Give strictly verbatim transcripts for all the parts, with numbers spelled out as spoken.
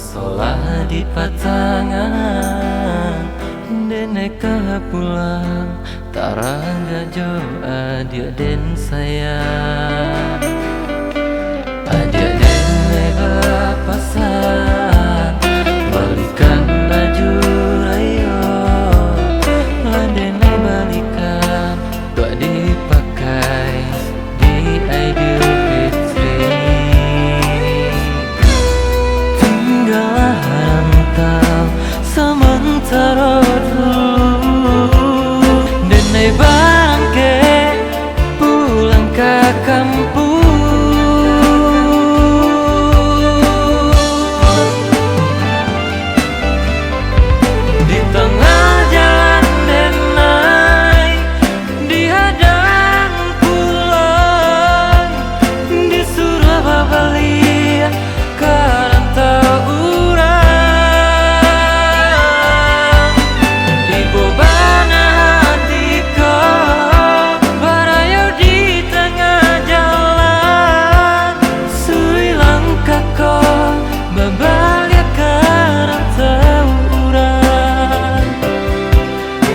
Solah di patangan, denai ka pulang, taragak jo adiak den sayang. Adiak denai bapasan, balikan baju rayo, lah denai balikan, untuak dipakai di Aidilfitri. Tinggalah rantau samantaro dulu, denai barangkek pulang ka kampuang. Di tangah jalan denai dihadang pulang, disuruah babaliak ka rantau urang. Ibo bana hati ko, barayo di tangah jalan, suri langkah ko, babaliak ka rantau urang.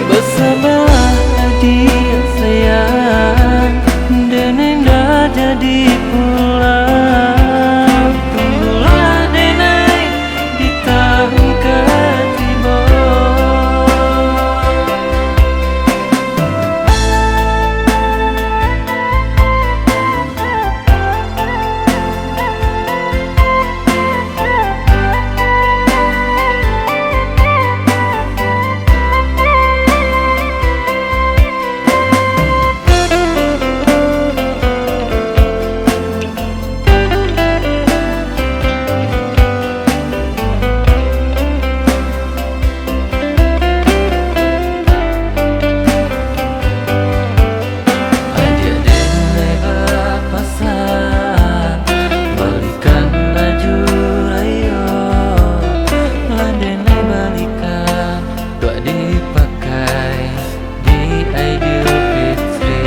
Basabalah adiak sayang, denai ndak jadi pulang. Tunggulah denai di tahun ka tibo. Adiak denai bapasan, balikan baju rayo, lah denai balikan, untuak dipakai di Aidilfitri.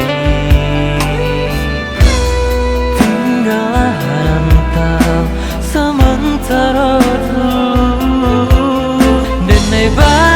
Tinggalah rantau samantaro dulu, denai ba-